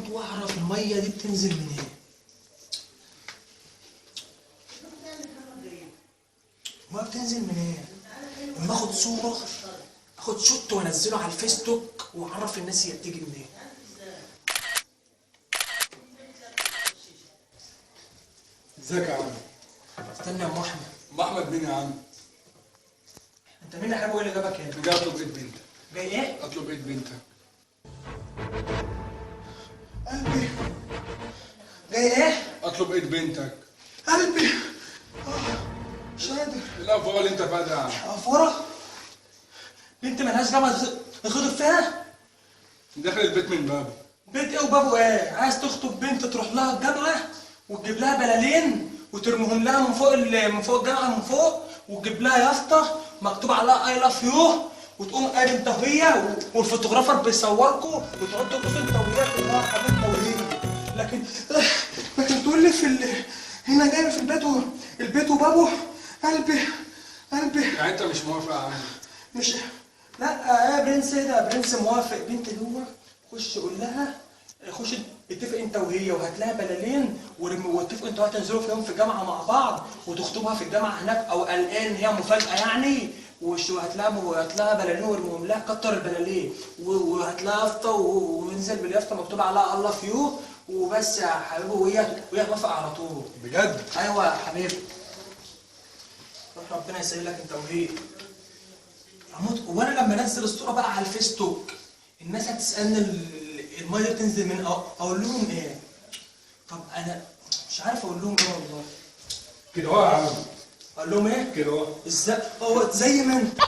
هموت واعرف المية دي بتنزل منين. المية بتنزل منين؟ لما اخد صوره، اخد shot وانزله على الفيسبوك واعرف الناس هي بتيجي منين. ازيك يا عم؟ استنى يا ام احمد. ام احمد مين يا عم؟ انت مين يا حبيبي؟ ايه اللي جابك هنا؟ جاي اطلب ايد بنتك. جاي ايه؟ اطلب ايد بنتك. قلبي. جاي ايه؟ اطلب ايد بنتك. قلبي. مش قادر. الافوره اللي انت فيها ده يا عم. افوره؟ بنت مالهاش جامعه تخطب فيها؟ داخل البيت من بابه. بيت ايه وبابه ايه؟ عايز تخطب بنت تروح لها الجامعة وتجيب لها بلالين وترميهم لها من فوق من فوق الجامعة من فوق، وتجيب لها يافطة مكتوب عليها I love you، وتقوم قايم انت وهي وال photographer بيصوركوا وتقعدوا ترقصوا انت وهي كلها حبيبتي وهي. لكن تقول لي في هنا جاي في البيت البيت وبابه. قلبي قلبي. يعني انت مش موافق يا عم؟ مش لا يا برنس. ايه ده يا برنس؟ موافق. بنت جوه، خش قول لها، خش اتفق انت وهي وهات لها بلالين واتفقوا انتوا هتنزلوا في يوم في الجامعة مع بعض وتخطبها في الجامعة هناك، او قلقان هي مفاجاة يعني، وهات لها بلالين وارميهم لها، كتر البلالين وهات لها يافطة وانزل باليافطه مكتوب عليها I love you وبس يا حبيبي، وهي توافق على طول. بجد؟ ايوه يا حبيبي. روح ربنا يسهل لك انت وهي. هموت. وانا لما انزل الصورة بقى على الفيسبوك الناس هتسالني المية دي بتنزل من، اقول لهم ايه؟ طب انا مش عارف اقول لهم ايه والله. كده اهو يا عم. اقول لهم ايه؟ كده اهو. ازاي؟ هو زي ما انت.